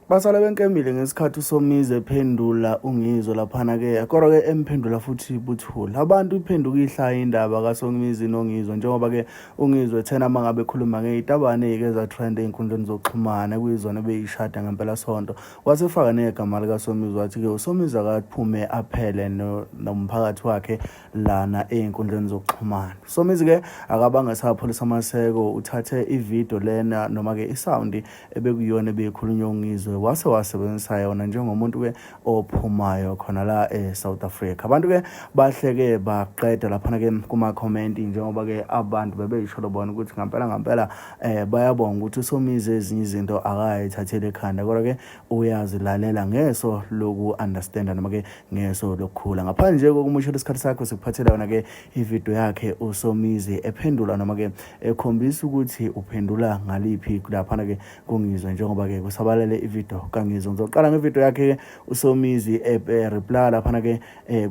Basala benkemile ngesikhathi uSomizi ephendula uNgizwe laphana-ke kodwa-ke emphendula futhi buthula. Abantu iphenduka ihlaya indaba kaSomizi noNgizwe njengoba-ke uNgizwe ethena uma ngabe ekhuluma ngey'tabane ey'ke zatrend ey'nkundleni zokuxhumana kuyizona ebeyishada ngempelasonto. Wasefaka negama likaSomizi wathi-ke uSomizi akaphume aphele nomphakathi wakhe lana ey'nkundleni zokuxhumana. Somizi-ke akabange esapholisa amaseko uthathe ividiyo lena noma-ke isawundi ebekuyiyona ebeyikhulunywa uNgizwe wase wasebenzisa yona njengomuntu-ke ophumayo khona la e-South Africa. Abantu-ke bahleke baqeda laphana-ke kumakhomenti njengoba-ke abantu bebeyisholo bona ukuthi ngampela ngampela bayabonga ukuthi uSomizi ezinye izinto akayithatheli ekhanda kodwa-ke uyazilalela ngeso loku-understanda noma-ke ngeso lokukhula. Ngaphandle nje kokumushela isikhathi sakho sikuphathela yona-ke ividiyo yakhe uSomizi ephendula noma-ke ekhombisa ukuthi uphendula ngaliphi laphana-ke kuNgizwe njengoba-ke kusabalele ividiyo kaNgizwe. Ngizoqala ngevidiyo yakhe-ke uSomizi ereply laphana-ke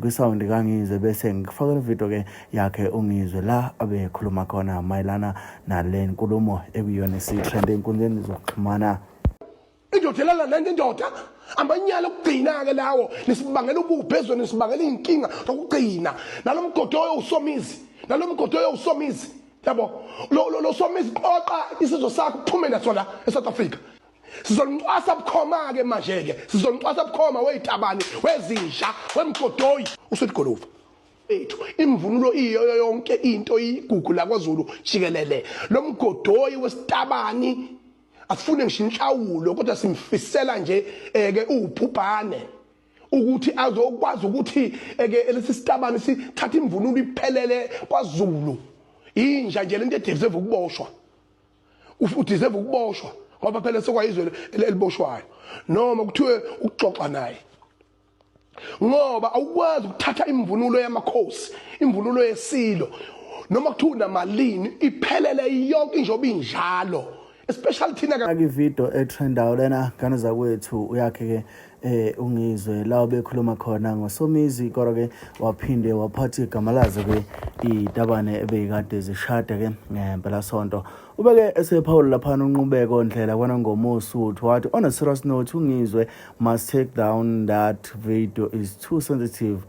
kwisawundi kaNgizwe bese ngikufakela ividiyo-ke yakhe uNgizwe la abekhuluma khona mayelana nale nkulumo ekuyiyona esitrend ey'nkundleni zokuxhumana. Indoda elala nanye indoda amanyala okugcina-ke lawo nisibangela ububha ezweni nisibangela iy'nkinga zokugcina nalo mgodoyo usomizi nalo mgodoyo usomizi yabo lo somizi qoqa isizwe sakho uphume naso la e-South Africa. Sizolincwasa bukhoma-ke manje-ke sizolincwasa bukhoma weyitabani wezinja wemgodoyi usuligoluva ethu imvunulo iyoyo yonke into igugu lakwaZulu jikelele. Lo mgodoyi wesitabani asifune ngisho inhlawulo kodwa simfisela nje eke ubhubhane ukuthi azokwazi ukuthi eke lesi sitabani sithatha imvunulo iphelele kwaZulu. Inja nje lento edeserve ukuboshwa, udeserve ukuboshwa ngoba phela sekwayizwe eliboshwayo noma kuthiwe ukuxoxa naye, ngoba awukwazi ukuthatha imvunulo yamakhosi, imvunulo yesilo noma kuthiwa unamalini iphelele yonke njengoba injalo, especially thina. Ividiyo etrendayo lena ngane zakwethu uyakhe-ke uNgizwe la bekhuluma khona ngoSomizi kodwa-ke waphinde waphatha igama lazo-ke iy'tabane ebeyikade zishada-ke ngempelasonto. Ubeke esephawula laphana uNqubeko Ndlela kwaNongoma Usuthu wathi on a serious note uNgizwe must take down that video, is too sensitive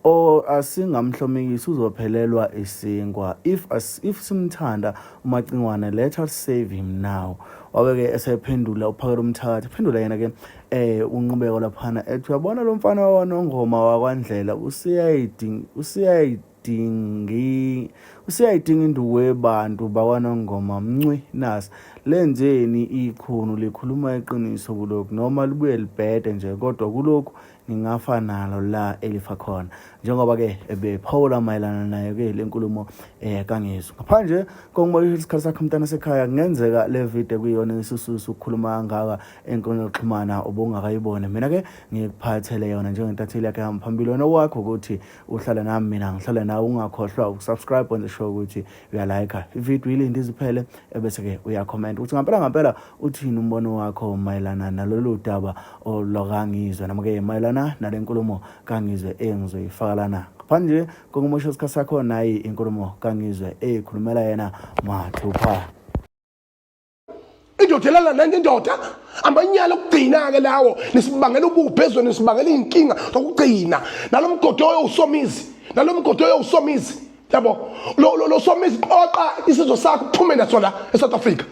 or asingamhlomekisi uzophelelwa isinkwa. If simthanda uMacingwane, let us save him now. Wabeke esephendula uphakela umthakathi phendula yena ke uNqubeko laphana ethi uyabona lo mfana wakwaNongoma wakwaNdlela usiyayidinga induku yebantu bakwaNongoma mncwi nasi lenzeni ikhunu likhuluma iqiniso kulokhu noma libuye libhede nje kodwa kulokhu ngingafa nalo la elifa khona njengoba-ke ebephawula mayelana nayo-ke le nkulumo kaNgizwe. Ngaphandle kokumoyisha isikhathi sakho mntana sekhaya, kungenzeka le video kuyiyona isususa ukukhuluma kangaka enkundleni yokuxhumana ubungakayiboni. Mina-ke ngikuphathele yona njengentatheli yakhe hamba phambili. Wena wakho ukuthi uhlale nami, mina ngihlale nawe, ungakhohlwa ukusubscribe wenze sure ukuthi uyalayikha ividiyo ilinde iziphele ebese-ke uyakhomenta ukuthi ngampela ngampela uthini umbono wakho mayelana nalolu daba olwakaNgizwe noma-ke mayelana nale nkulumo kaNgizwe engizoyifaka lana. Ngaphandle kokumosha isikhathi sakho, nayi inkulumo kaNgizwe eyikhulumela yena mathupha. Indoda elala nanye indoda amanyala okugcina-ke lawo nisibangela ububha ezweni nisibangela iy'nkinga zokugcina nalo mgodoyo usomizi nalo mgodoyo usomizi yabo lo somizi qoqa isizwe sakho uphume naso la e-South Africa.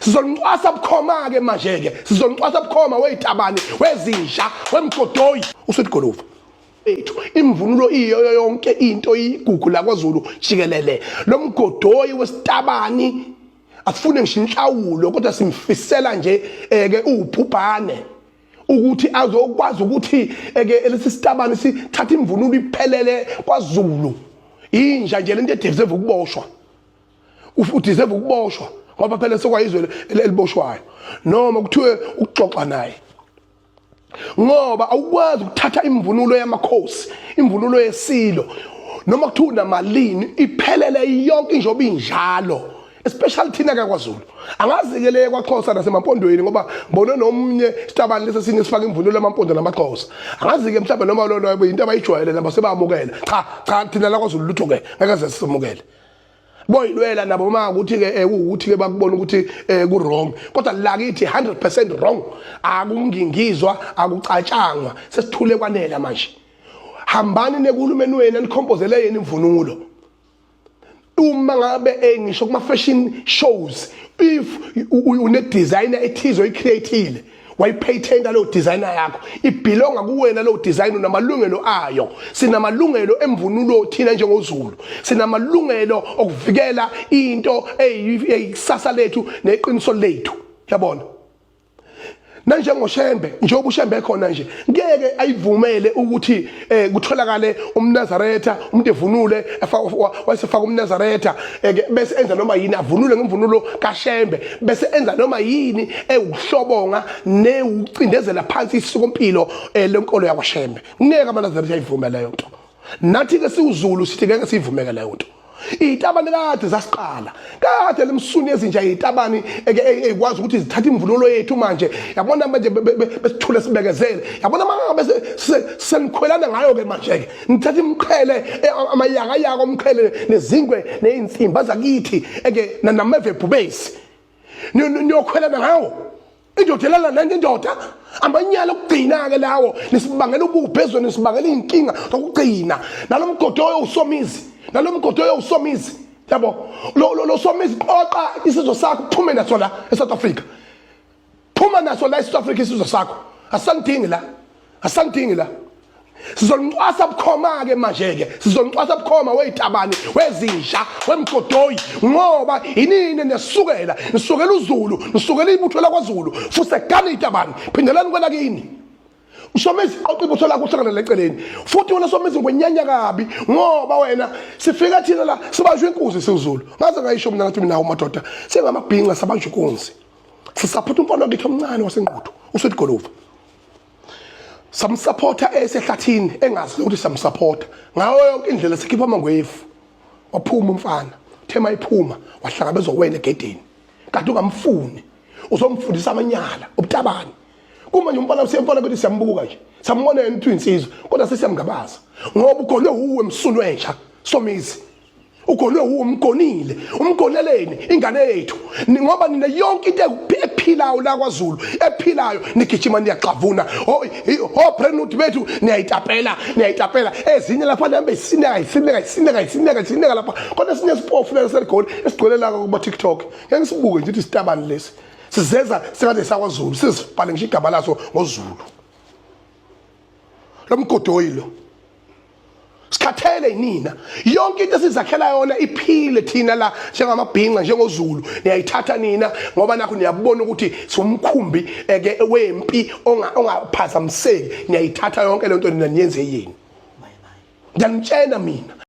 Sizolincwasa bukhoma-ke manje-ke sizolincwasa bukhoma weyitabani wezinja wemgodoyi usuligoluva ethu imvunulo iyoyo yonke into igugu lakwaZulu jikelele. Lo mgodoyi wesitabani asifune ngisho inhlawulo kodwa simfisela nje eke ubhubhane ukuthi azokwazi ukuthi eke lesi sitabani sithatha imvunulo iphelele kwaZulu. Inja nje lento edeserve ukuboshwa, udeserve ukuboshwa ngoba phela sekwayizwe eliboshwayo noma kuthiwe ukuxoxa naye, ngoba awukwazi ukuthatha imvunulo yamakhosi, imvunulo yesilo noma kuthiwa unamalini iphelele yonke njengoba injalo, especially thina ke kwaZulu. Angazi-ke le kwaXhosa nasemampondweni ngoba ngibone nomnye isitabane lesi esinye sifaka imvunulo yamampondo namaXhosa. Angazi-ke mhlawumbe noma lolo into abayijwayele nabo sebamukela. Cha cha, thina la kwaZulu lutho-ke ngeke ze sisemukele. Boyilwela nabo uma ukuthi ke eh, ukuthi ke bakubona ukuthi eh, ku wrong, kodwa la kithi 100% wrong. Akungingizwa, akucatshangwa, sesithule kwanela manje. Hambani nekuhulumeni wenu nikhombozele yena imvunulo. Uma ngabe eh, ngisho kuma fashion shows, if une designer ethize oyicreateile, wayipatenta leyo designer yakho, ibhilonga kuwena leyo design, unamalungelo ayo. Sinamalungelo emvunulo thina njengoZulu, sinamalungelo okuvikela into eyikusasa lethu neqiniso lethu, yabona. Nanjengoshembe, njengoba ushembe ekhona nje, ngeke ayivumele ukuthi eh kutholakale umNazaretha, umuntu evunule wayesefaka umNazaretha eh, bese enza noma yini, avunule ngemvunulo kaShembe, bese enza noma yini ewukuhlobonga newucindezela phansi isikompilo eh, lenkolo yakwaShembe. Ngeke amaNazaretha ayivume leyo nto. Nathi ke siwuZulu sithi ngeke siyivumeke leyo nto. Izitabane kade zasiqala kade lemsuni ezinja izitabane ekwazi ukuthi zithathe imvunulo yethu manje, yabona. Manje besithule sibekezele, yabona. Mangabe senikhwelana ngayo ke manje ke nithatha imqhele, e, amayakayaka omqhele nezingwe nezinsimba zakithi eke nameve bhubesi, niyokhwelana ngawo. Indoda elala nanye indoda, amanyala okugcina-ke lawo. Nisibangela ubuphi ezweni, nisibangela iy'nkinga zokugcina. Nalo mgodoyo usomizi, nalo mgodoyo usomizi, yabo. Lo somizi, qoqa isizwe sakho, uphume naso la e-South Africa. Phuma naso la e-South Africa isizwe sakho, asisanidingi la, asisanidingi la. Sizoncwasa bukhoma ke manje ke, sizoncwasa bukhoma wezitabani, wezinja, wemgodoyi, ngoba inini nesukela nisukela uZulu, nisukela ibutho lakwaZulu. Futhi itabani, phindelani kwela kini. Usomezi, qoqa ibutho lakho, uhlangane leceleni. Futhi wena Somizi, ngwenyanya kabi, ngoba wena sifika thina la sibanjwe inkunzi siwuZulu. Ngaze ngayisho mina, ngathi mina madoda, sengamabhinca, sabanjwa inkunzi. Sisaphutha umfana wakithi omncane waseNquthu, uSweet Golova, samsupporta esehlathini, engazi ukuthi samsupporta ngayo yonke indlela. Sikhipha amangwevu, waphuma umfana. Thema iphuma, wahlangabezwa wena egedeni, kanti ungamfuni, uzomfundisa amanyala ubutabani. Kuma nje umfana, usiyamfana ukuthi siyambuka nje, sambona yena ukuthi uyinsizwa, kodwa sesiyamngabaza ngoba ugonwe uwe msunu entsha Somizi. Ugonwe uwe, umgonile, umgoneleni ingane yethu, ngoba nina yonke into ephilayo la kwaZulu ephilayo nigijima niyaxavuna. O Brentwood bethu niyayitapela, niyayitapela ezinye lapha, nihambe isineka, isineka, isineka, isineka, isineka lapha. Kodwa esinye isipofu lelo seligoli esigcwele la kuma TikTok, ngeke nisibuke nje ukuthi isitabani lesi sizeza sengathi sakwaZulu, sizibhale ngisho igama laso ngoZulu. Lo mgodoyi lo, sikhathele yinina. Yonke into esizakhela yona iphile thina la njengamabhinca, njengoZulu, niyayithatha nina, ngoba nakho niyabona ukuthi siwumkhumbi eke wempi ongaphazamiseki. Niyayithatha yonke lento nina, niyenze yini? Ngiyanitshena mina.